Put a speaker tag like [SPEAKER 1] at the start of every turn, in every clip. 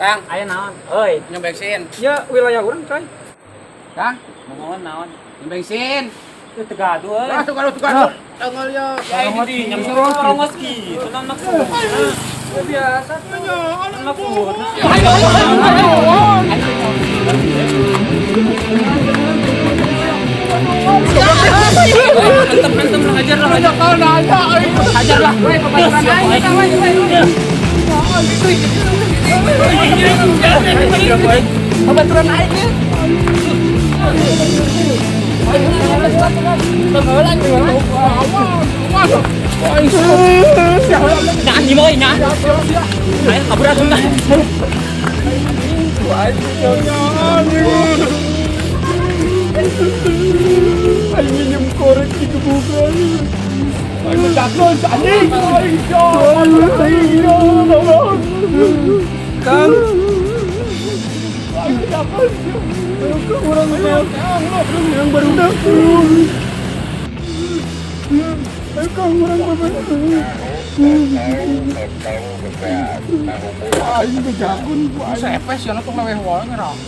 [SPEAKER 1] Kang,
[SPEAKER 2] Aya naon? Euy,
[SPEAKER 1] nyom bensin.
[SPEAKER 3] Ya wilayah urang coy.
[SPEAKER 1] Kang,
[SPEAKER 2] mohon naon?
[SPEAKER 1] nyom bensin.
[SPEAKER 2] Teu gaduh euy.
[SPEAKER 1] Ah, tuh gaduh. Tanggal ya. Ya ini di nyom
[SPEAKER 2] Rongos kitu naon maksudna?
[SPEAKER 3] Ya biasa tuh.
[SPEAKER 2] Naon maksudna?
[SPEAKER 1] Ayo, ayo, ayo.
[SPEAKER 2] Mentem mentem lah hajar lah hajar. Hajar lah.
[SPEAKER 3] Babaturan aing ya.
[SPEAKER 2] Naan di moy naan. Ayo kabur atuh nah.
[SPEAKER 3] Aing minjem korek di kebukan. Aing mencaklon anjing. Aing Kang. Aing mencaklon. Ayo urang teh. Yang baru Ayo Kang urang bapak. Aing bejakun ku aing.
[SPEAKER 1] Sepes ya tuh leweh wae ngerang.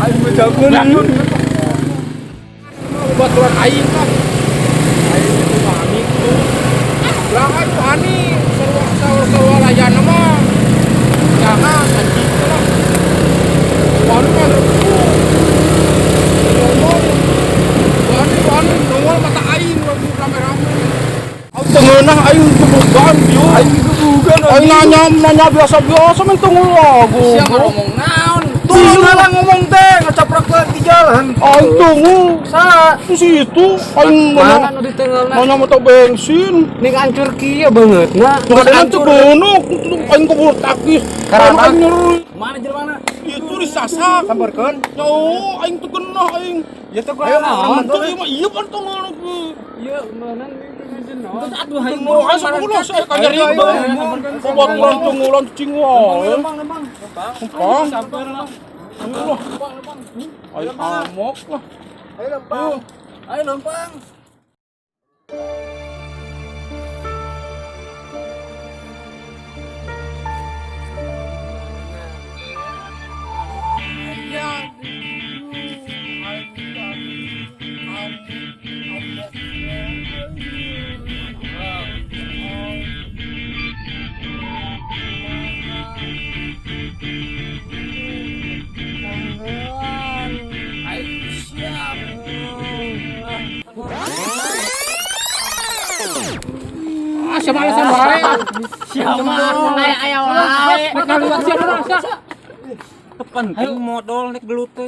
[SPEAKER 3] Aing bejakun.
[SPEAKER 1] Baturan aing kan. Aing itu wani tuh. Lah aing wani sarua sarua layana mah. Jangan anjing lah. Wani mah ngomong. Wani wani nongol mata aing rame-rame. Aku tengenah aing kebugan bieu.
[SPEAKER 3] Aing kebugan.
[SPEAKER 1] Aing nanya nanya biasa-biasa main tunggu lagu.
[SPEAKER 3] Siang
[SPEAKER 1] ngomong naon?
[SPEAKER 3] Tuh ngalah ngomong teh ngacaprak di jalan.
[SPEAKER 1] Aing tunggu.
[SPEAKER 3] Sa
[SPEAKER 1] Terus itu aing
[SPEAKER 3] mana
[SPEAKER 1] mana
[SPEAKER 3] nu ditengelna?
[SPEAKER 1] mana mata bensin.
[SPEAKER 3] Ning hancur kieu banget nah.
[SPEAKER 1] Kadang tuh gunung, aing keburu takis.
[SPEAKER 3] Karena
[SPEAKER 1] Aing nyeri.
[SPEAKER 3] Mana jelema?
[SPEAKER 1] Itu disasak.
[SPEAKER 3] Samperkeun.
[SPEAKER 1] Oh, aing tuh kena aing.
[SPEAKER 3] Ya tuh
[SPEAKER 1] Ayo,
[SPEAKER 3] naon?
[SPEAKER 1] tuh ieu mah ieu pan tong ngono ku.
[SPEAKER 3] Ieu mana
[SPEAKER 2] Terus atuh hayu
[SPEAKER 1] Tunggu aing sepuluh saya kan nyeri bang. Babaturan tunggulan cicing wae.
[SPEAKER 3] Lempang lempang.
[SPEAKER 1] Lempang.
[SPEAKER 3] Samper lah.
[SPEAKER 1] Ayo lah. Aing amok lah.
[SPEAKER 3] Ayo lempang. Ayo lempang.
[SPEAKER 1] Ah, siapa alasan wae?
[SPEAKER 2] Siapa? Aya aya wae.
[SPEAKER 1] Nek kaliwat sia sia.
[SPEAKER 2] Penting modal nek gelut teh.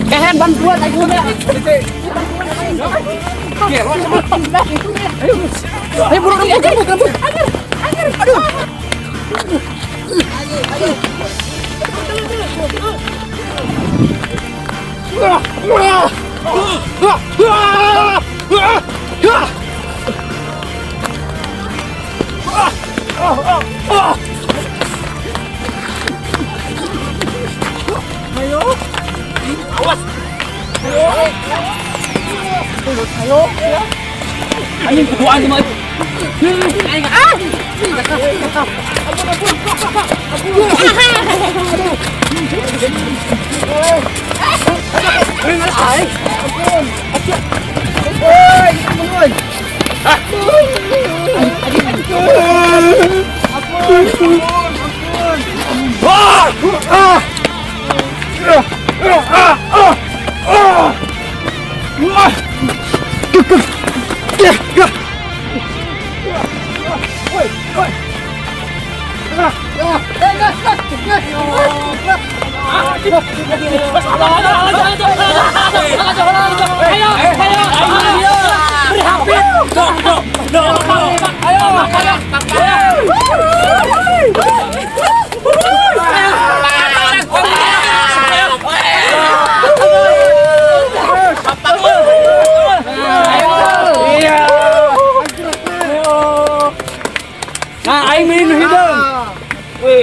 [SPEAKER 2] Kehen bantuan aing udah. Ayo buru buru buru buru. Aduh. Anjing kudu anjing mah. Aing ah.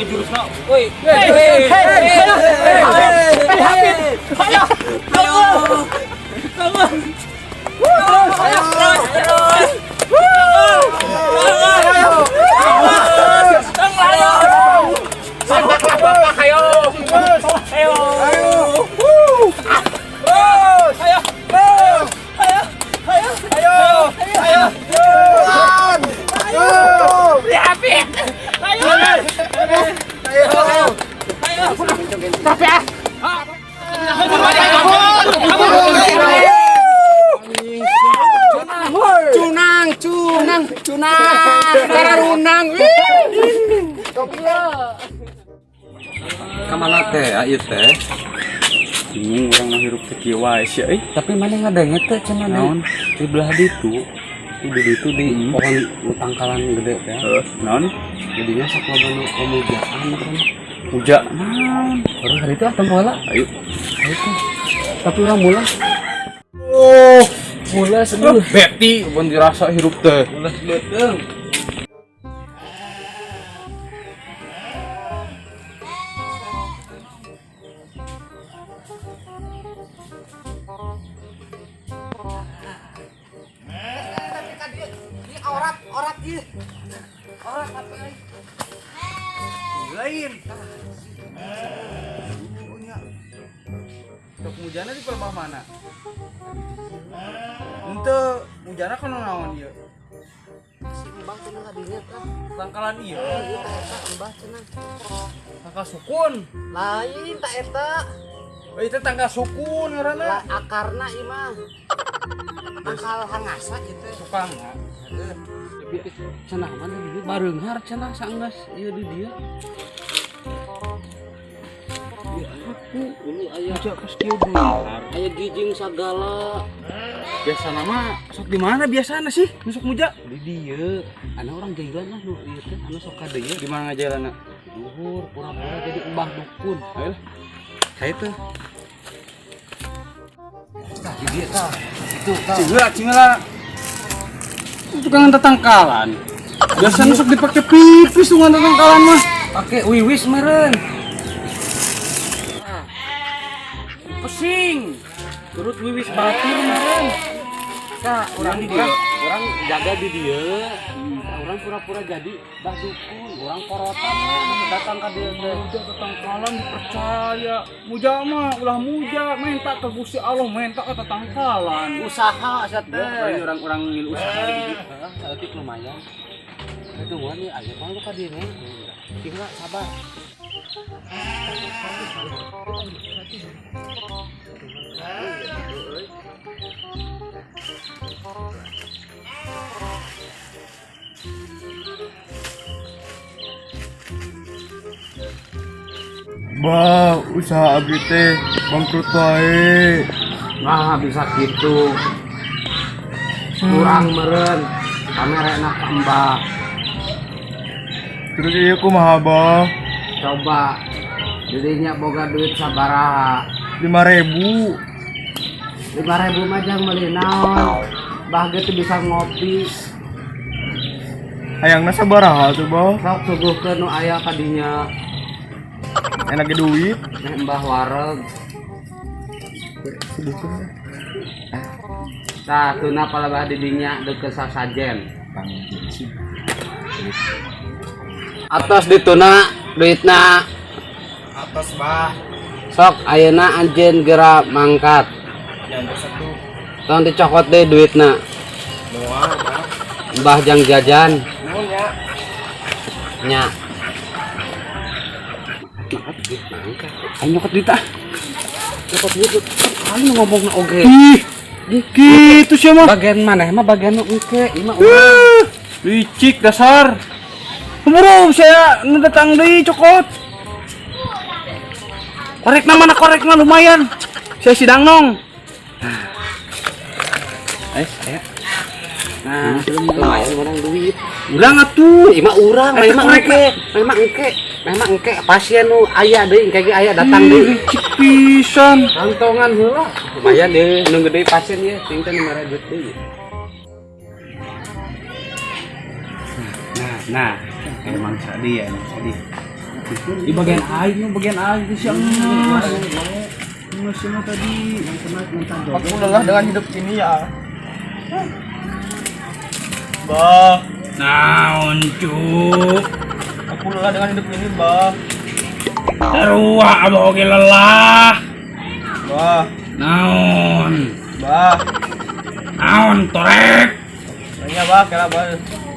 [SPEAKER 2] Woi, jurusna. Woi. Hei, hei, hei, hei. Ayo. Ayo. Ayo. Terus, terus. Ayo. Ayo. Bapak, ayo. Ayo. Ayo. Ayo. Ayo. Ayo. Ayo. Ayo. Ayo. Ayo. Ayo. Ayo. Ayo. Tapi ah.
[SPEAKER 1] Cunang, cunang, cunang, kararunang.
[SPEAKER 3] Kamana teh ieu teh?
[SPEAKER 2] Bingung urang mah hirup teh kieu wae sia euy.
[SPEAKER 3] Tapi mana ngadenge teh cenah
[SPEAKER 2] Naon?
[SPEAKER 3] di belah ditu. Di ditu di pohon tangkalan gede teh.
[SPEAKER 2] Heeh, naon?
[SPEAKER 3] Jadinya sok loba nu pemujaan kan.
[SPEAKER 2] Puja naon?
[SPEAKER 3] Orang hari itu ah tempo heula.
[SPEAKER 2] Ayo.
[SPEAKER 3] Ayo tuh. Tapi urang mulas.
[SPEAKER 2] Oh,
[SPEAKER 3] Mulas aduh.
[SPEAKER 2] beti mun dirasa hirup teh.
[SPEAKER 3] Mulas beuteung.
[SPEAKER 1] Aurat, aurat ieu. Aurat apa euy?
[SPEAKER 2] Lain. Tok mujana di pelbah mana? Henteu, mujana kana naon ieu?
[SPEAKER 1] Si Mbah cenah kadinya tah.
[SPEAKER 2] Tangkalan ieu.
[SPEAKER 1] Ieu tah eta Mbah cenah.
[SPEAKER 2] Tangkal sukun.
[SPEAKER 1] Lain tah eta.
[SPEAKER 2] Oh, itu tangkal sukun ngaranna.
[SPEAKER 1] Lah akarna ieu mah. Tangkal hangasa ieu teh.
[SPEAKER 2] Tukang.
[SPEAKER 1] Heeh.
[SPEAKER 3] Cenah mana di dieu bareunghar cenah saenggeus ieu di dieu. Ieu aku ulu aya
[SPEAKER 2] Puja geus kieu beunghar.
[SPEAKER 3] aya gijing sagala.
[SPEAKER 2] Biasana mah sok di mana biasana sih nusuk muja?
[SPEAKER 3] Di dieu anu orang jailan lah nu ieu teh anu sok ka dieu.
[SPEAKER 2] Di mana ngajalanna?
[SPEAKER 3] Luhur pura-pura jadi mbah dukun.
[SPEAKER 2] Ayo.
[SPEAKER 3] Saya tuh. Tah di dieu tah. Itu tah.
[SPEAKER 2] Cingela, cingela. Tukang tetangkalan. Biasanya sok dipake pipis tukang tetangkalan mah.
[SPEAKER 3] Pake wiwis meureun.
[SPEAKER 2] Pesing. Turut wiwis batur meureun.
[SPEAKER 3] Tah urang
[SPEAKER 2] Di dieu.
[SPEAKER 3] urang urang jaga di dieu. Tah, urang pura-pura jadi mbah dukun, urang korotan we datang ka dieu teh.
[SPEAKER 2] Muja tetangkalan dipercaya. Muja mah ulah muja minta ke Gusti Allah minta ke tetangkalan.
[SPEAKER 3] Usaha sia teh.
[SPEAKER 2] Lain orang-orang ngil usaha di dieu.
[SPEAKER 3] Heeh, saeutik lumayan. Itu gua nih aya pang lu ka dieu nih. Tinggal sabar.
[SPEAKER 4] Bah, usaha abdi teh bangkrut wae.
[SPEAKER 3] Nah, bisa gitu. Kurang meren. Kamerana ka Mbah.
[SPEAKER 4] Terus ieu kumaha, Bah?
[SPEAKER 3] Coba dirinya boga duit sabaraha?
[SPEAKER 4] 5.000.
[SPEAKER 3] 5.000 mah jang meuli naon? Bah ge teu bisa ngopi.
[SPEAKER 4] Hayangna sabaraha tuh, Bah?
[SPEAKER 3] Sok suguhkeun nu aya ka dinya.
[SPEAKER 4] Enak ge duit.
[SPEAKER 3] Meh Mbah wareg.
[SPEAKER 4] Suguhkeun.
[SPEAKER 3] Tah, tuna palebah di dinya deukeut sasajen. Atos dituna duitna.
[SPEAKER 1] Atos bah.
[SPEAKER 3] Sok ayeuna anjeun geura mangkat.
[SPEAKER 1] Yang satu.
[SPEAKER 3] Tong dicokot deui duitna.
[SPEAKER 1] Moal bah.
[SPEAKER 3] Mbah jang jajan.
[SPEAKER 1] Nuhun ya.
[SPEAKER 3] Nya.
[SPEAKER 2] Ayo nyokot duit ah.
[SPEAKER 3] Nyokot duit. Ayo ngomongna oge.
[SPEAKER 2] Ih, gitu sih mah.
[SPEAKER 3] Bagian maneh mah bagian nu engke, ieu mah urang.
[SPEAKER 2] Eh, licik dasar. Buru saya nu datang deui cokot. Korekna mana korekna lumayan. Saya sidang nong. Eh, saya.
[SPEAKER 3] Nah, lumayan menang duit.
[SPEAKER 2] Urang atuh.
[SPEAKER 3] Ieu mah urang,
[SPEAKER 2] Eh,
[SPEAKER 3] mah
[SPEAKER 2] korek.
[SPEAKER 3] engke, mah engke, mah engke pasien nu aya deui, engke ge aya datang deui.
[SPEAKER 2] Licik pisan.
[SPEAKER 3] Kantongan heula. Lumayan deh, nu gede pasien ye, ting teh nu mere duit deui.
[SPEAKER 2] Nah, nah, emang sadi ya, emang sadi. Di bagian aing nu bagian aing geus sia ngeus. Ngeus sia mah tadi.
[SPEAKER 4] Aku lelah dengan hidup ini ya. Bah,
[SPEAKER 1] Naon cu?
[SPEAKER 4] aku lelah dengan hidup ini, Bah.
[SPEAKER 1] Sarua abah oge lelah.
[SPEAKER 4] Bah,
[SPEAKER 1] Naon?
[SPEAKER 4] bah.
[SPEAKER 1] Naon torek?
[SPEAKER 4] Nanya, Bah, kira Bah.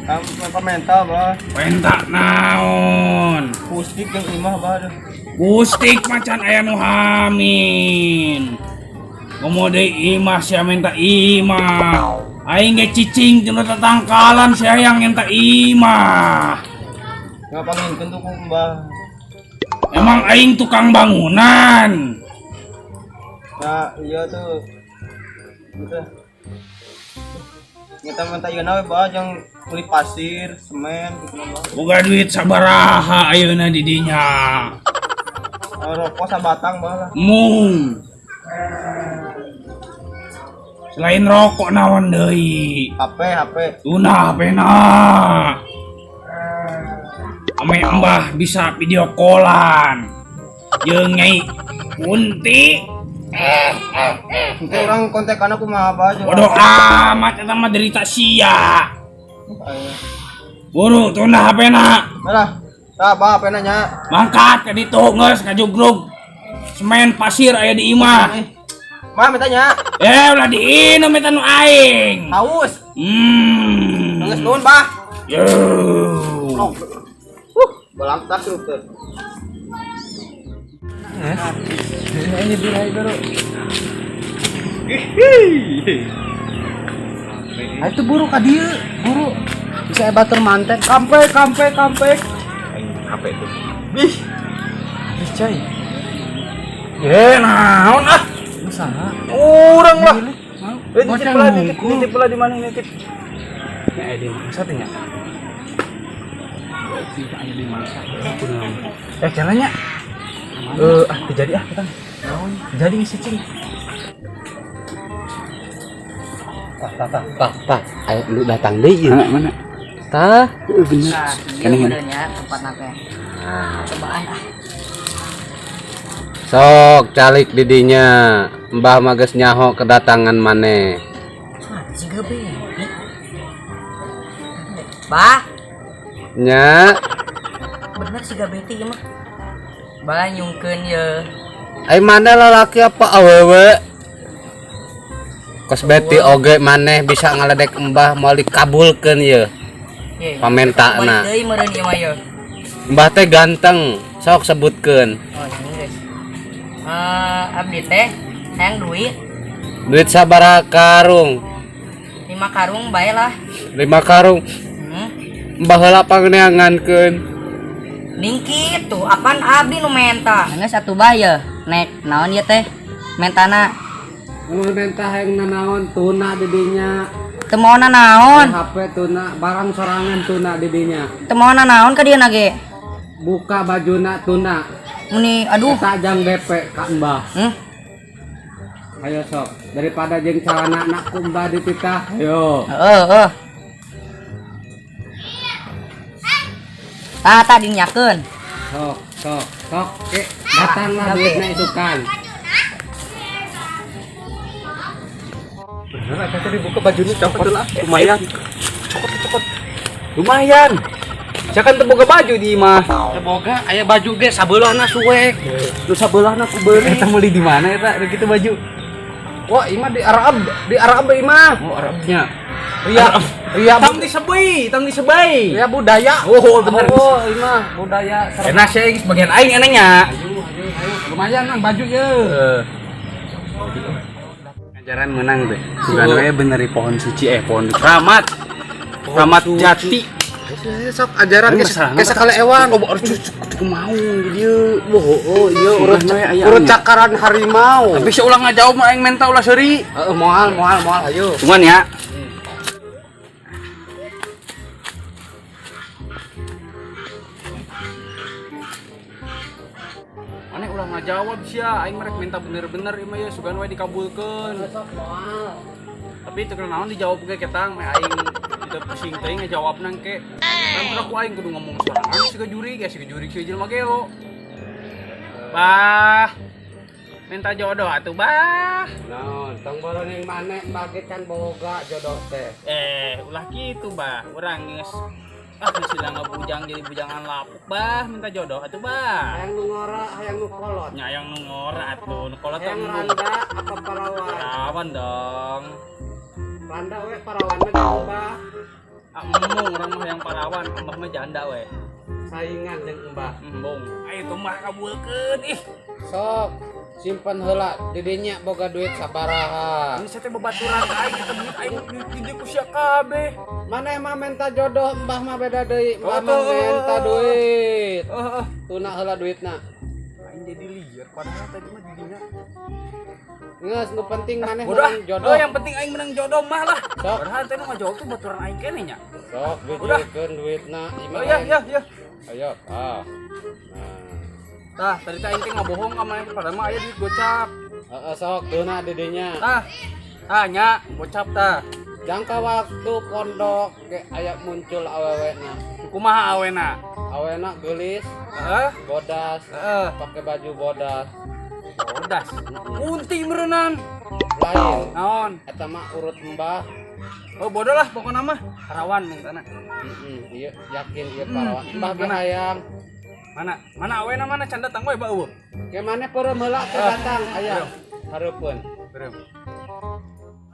[SPEAKER 4] Kamu apa mental, Bah?
[SPEAKER 1] Penta naon?
[SPEAKER 4] Pustik yang imah, Bah. Aduh.
[SPEAKER 1] Gustik macan aya nu hamin. Komo deui imah sia minta imah. Aing ge cicing tina tatangkalan sia yang minta imah.
[SPEAKER 4] Ngapain tuh ku, Bah?
[SPEAKER 1] Emang aing tukang bangunan.
[SPEAKER 4] Nah, iya tuh. Gitu. Kita minta ieu we, Bah, yang beli pasir, semen gitu, Bah.
[SPEAKER 1] Boga duit sabaraha ayeuna di dinya.
[SPEAKER 4] Eh, rokok sabatang, Bah lah.
[SPEAKER 1] Mung. Selain rokok naon deui?
[SPEAKER 4] HP, HP.
[SPEAKER 1] Tuna pena. Ame embah bisa video callan. Jeung Nyai Kunti.
[SPEAKER 4] Itu orang kontekan aku mah apa aja.
[SPEAKER 1] Bodoh amat eta mah derita sia.
[SPEAKER 4] Ayo.
[SPEAKER 1] Buru tunda HP na.
[SPEAKER 4] Lah, tah bah HP nanya.
[SPEAKER 1] Mangkat ka ditu geus ngajugrug. Semen pasir aya di imah.
[SPEAKER 4] Mah mintanya.
[SPEAKER 1] Eh ulah diinum eta nu aing.
[SPEAKER 4] Haus.
[SPEAKER 1] Hmm.
[SPEAKER 4] Geus nuhun, Bah.
[SPEAKER 1] Yo.
[SPEAKER 4] Belang tak tuh.
[SPEAKER 2] Ini birai baru.
[SPEAKER 3] Ah, itu buru ka dieu, buru. Bisa batur manten.
[SPEAKER 2] Kampek kampek kampek.
[SPEAKER 1] HP itu.
[SPEAKER 2] Ih. Ih, coy.
[SPEAKER 1] Eh naon ah?
[SPEAKER 2] Usaha.
[SPEAKER 4] Urang lah. Eh,
[SPEAKER 2] Bocah
[SPEAKER 4] nitip lah, nitip,
[SPEAKER 2] ngungkul.
[SPEAKER 4] nitip lah di mana nitip.
[SPEAKER 2] Ya di mangsa teh nya. Aya di mangsa. Eh jalannya. Eh ah terjadi ah kita. Jadi ngisi cing.
[SPEAKER 3] Tah tah tah tah tah. Ayo lu datang deui ieu.
[SPEAKER 2] Mana mana?
[SPEAKER 3] Tah.
[SPEAKER 2] Bener.
[SPEAKER 5] Nah, iya
[SPEAKER 2] Kene
[SPEAKER 5] modelnya tempat teh. Cobaan ah.
[SPEAKER 3] Sok calik didinya. Mbah mah geus nyaho kedatangan maneh.
[SPEAKER 5] Wah, si gebe. Bah,
[SPEAKER 3] Nya,
[SPEAKER 5] bener si Gabeti ieu mah. Bah nyungkeun ye.
[SPEAKER 3] ai maneh lalaki apa awewe? Kos beti oge maneh bisa ngaledek embah moal dikabulkeun ye.
[SPEAKER 5] Ye.
[SPEAKER 3] Pamentana.
[SPEAKER 5] Balik deui meureun ieu mah ye.
[SPEAKER 3] Mbah teh ganteng, sok sebutkeun.
[SPEAKER 5] Oh, ini guys. Eh, abdi teh hayang duit
[SPEAKER 3] Duit sabaraha karung?
[SPEAKER 5] 5 karung bae lah.
[SPEAKER 3] 5 karung.
[SPEAKER 5] Hmm.
[SPEAKER 3] Mbah heula pangneangankeun.
[SPEAKER 5] Ning kitu, apaan abdi nu menta? Geus atuh bae ye. Nek naon ieu teh? Mentana
[SPEAKER 3] Mun menta hayang nanaon tuna didinya.
[SPEAKER 5] teu maona naon?
[SPEAKER 3] HP tuna, barang sorangan tuna didinya.
[SPEAKER 5] Teu maona naon ka dieu ge?
[SPEAKER 3] Buka bajuna tuna.
[SPEAKER 5] Meni aduh.
[SPEAKER 3] Eta jang DP ka Mbah.
[SPEAKER 5] Hmm.
[SPEAKER 3] Ayo sok, daripada jeung calana nak ku Mbah dititah. Ayo.
[SPEAKER 5] Heeh, heeh. Tah tah dinyakeun.
[SPEAKER 3] Sok, sok, sok. Eh, datanglah duitna isukan.
[SPEAKER 2] Bener eta teh dibuka bajunya copot lah. Lumayan. Cokot cokot. Lumayan. Saya kan teu boga baju di imah.
[SPEAKER 3] Boga aya baju ge sabeulahna suwek. Nu sabeulahna ku beuri.
[SPEAKER 2] Eta meuli di mana eta gitu baju?
[SPEAKER 3] Wah, imah di Arab, di Arab imah.
[SPEAKER 2] Oh, Arabnya.
[SPEAKER 3] Ria, ria,
[SPEAKER 2] Tong disebai, tong disebai.
[SPEAKER 3] ria budaya.
[SPEAKER 2] Oh, bener.
[SPEAKER 3] Oh, imah budaya.
[SPEAKER 2] Enak sih bagian aing enaknya.
[SPEAKER 3] Ayo, ayo, ayo. Lumayan nang baju ye.
[SPEAKER 2] Ajaran menang deh. Bukan we bener di pohon suci pohon keramat. Keramat jati.
[SPEAKER 3] Sok ajaran
[SPEAKER 2] Ini
[SPEAKER 3] ge
[SPEAKER 2] masalahna
[SPEAKER 3] ge sakali ewan.
[SPEAKER 2] Oh, harus cukup mau di dieu.
[SPEAKER 3] Oh, iya urut
[SPEAKER 2] Sudah, aya,
[SPEAKER 3] urut
[SPEAKER 2] aya.
[SPEAKER 3] cakaran harimau.
[SPEAKER 2] Tapi seulah ngajawab mah aing menta ulah seuri.
[SPEAKER 3] Heeh, moal moal moal ayo.
[SPEAKER 2] Cuman ya. Maneh ulah ngajawab sia, aing merek minta bener-bener ieu mah ye sugan we dikabulkeun. Tapi teu naon dijawab ge ketang meh aing Teu pusing teuing ngajawab nangke. Kan ku aing kudu ngomong sorangan siga jurig, ya siga jurig siga jelema gelo. Bah. Minta jodoh atuh, Bah.
[SPEAKER 3] Naon, tong boroning maneh bagi can boga jodoh teh.
[SPEAKER 2] Eh, ulah kitu, Bah. Urang geus ah geus hilang bujang jadi bujangan lapuk, Bah. Minta jodoh atuh, Bah.
[SPEAKER 3] Hayang nu ngora, hayang nu kolot.
[SPEAKER 2] Nya hayang nu ngora atuh, nu kolot
[SPEAKER 3] Hayang
[SPEAKER 2] teh
[SPEAKER 3] randa apa parawan?
[SPEAKER 2] Parawan dong.
[SPEAKER 3] Randa we parawan mah jeung Mbah.
[SPEAKER 2] Ah, embung urang mah hayang parawan, Mbah mah janda we.
[SPEAKER 3] Saingan jeung Mbah.
[SPEAKER 2] Embung. Ayo tuh mah kabulkeun ih.
[SPEAKER 1] Sok, simpan heula didinya boga duit sabaraha.
[SPEAKER 2] Ini saya teh babaturan ka aing eta duit aing di ku sia kabeh.
[SPEAKER 1] Maneh mah minta jodoh, Mbah mah beda deui. Mbah
[SPEAKER 2] Oh,
[SPEAKER 1] mah
[SPEAKER 2] tuh.
[SPEAKER 1] minta duit.
[SPEAKER 2] Heeh.
[SPEAKER 1] Tuna heula duitna.
[SPEAKER 2] Aing jadi liar padahal tadi mah didinya.
[SPEAKER 1] Geus nu penting maneh
[SPEAKER 2] Bodoh.
[SPEAKER 1] menang jodoh.
[SPEAKER 2] Oh, yang penting aing menang jodoh mah lah.
[SPEAKER 1] Sok.
[SPEAKER 2] Padahal teh nu ngajawab tuh baturan aing keneh nya.
[SPEAKER 1] Sok
[SPEAKER 2] Udah.
[SPEAKER 1] bijilkeun duitna.
[SPEAKER 2] Oh iya iya iya.
[SPEAKER 1] Ayo, ah. Nah.
[SPEAKER 2] Tah, tadi teh aing teh ngabohong ka maneh padahal mah aya duit gocap.
[SPEAKER 1] Heeh, sok tuna didinya.
[SPEAKER 2] Tah. Tah nya, gocap tah.
[SPEAKER 1] Jangka waktu pondok ge aya muncul awewena.
[SPEAKER 2] Kumaha awena?
[SPEAKER 1] Awena geulis,
[SPEAKER 2] Heeh.
[SPEAKER 1] bodas,
[SPEAKER 2] Heeh.
[SPEAKER 1] pakai baju bodas.
[SPEAKER 2] Bodas. Unti meureunan.
[SPEAKER 1] Lain,
[SPEAKER 2] Naon?
[SPEAKER 1] eta mah urut Mbah.
[SPEAKER 2] Oh, bodoh lah pokokna mah. Parawan mintana.
[SPEAKER 1] Heeh, ieu yakin ieu parawan. Mbah ge
[SPEAKER 2] mana?
[SPEAKER 1] hayang.
[SPEAKER 2] Mana? Mana awena mana can datang we bau.
[SPEAKER 1] Ke maneh peureum heula ke datang aya. Hareupeun.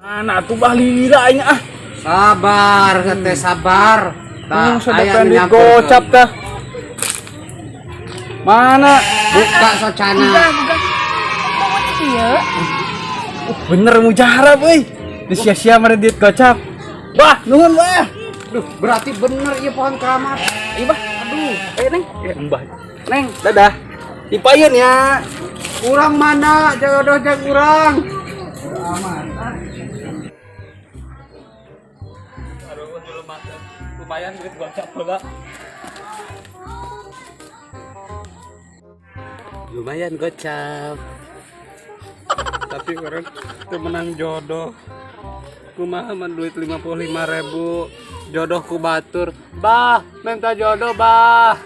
[SPEAKER 2] Mana atuh bah lila aing ah.
[SPEAKER 3] Sabar, teh sabar.
[SPEAKER 2] Tah,
[SPEAKER 3] Tah, aya
[SPEAKER 2] aya
[SPEAKER 3] nu
[SPEAKER 2] duit
[SPEAKER 3] nyamperkeun.
[SPEAKER 2] gocap tah. Mana?
[SPEAKER 3] Buka socana.
[SPEAKER 5] Iya.
[SPEAKER 2] Bener mujarab euy. Di sia-sia mah duit gocap. Wah, nuhun wah.
[SPEAKER 3] Duh, berarti bener ieu pohon keramat.
[SPEAKER 2] Ih, bah. Aduh. Eh, Neng. Eh, Mbah. Neng, dadah. Dipayeun ya.
[SPEAKER 3] Urang mana jodoh jeung urang?
[SPEAKER 2] Aduh, lumayan duit gocap heula.
[SPEAKER 3] Lumayan gocap. Tapi urang teu menang jodoh. Kumaha man duit 55.000 jodoh ku batur. Bah, minta jodoh, bah.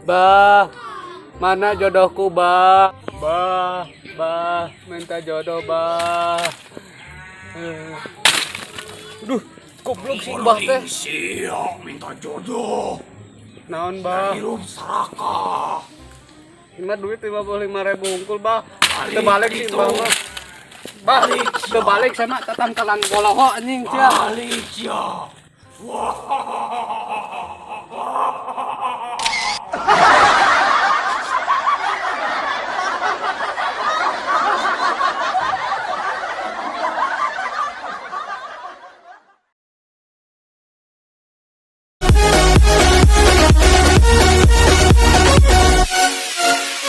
[SPEAKER 3] Bah, mana jodohku, bah? Bah, bah, minta jodoh, bah. Aduh, goblok sih bah teh.
[SPEAKER 6] Sia minta jodoh.
[SPEAKER 3] Naon, bah?
[SPEAKER 6] Hirup serakah.
[SPEAKER 3] Ini duit 55.000 unggul, bah. Terbalik sih,
[SPEAKER 6] itu.
[SPEAKER 3] bah. Mah. Bah, terbalik sama tatangkalan boloho anjing sia.
[SPEAKER 6] Balik ya. Wah.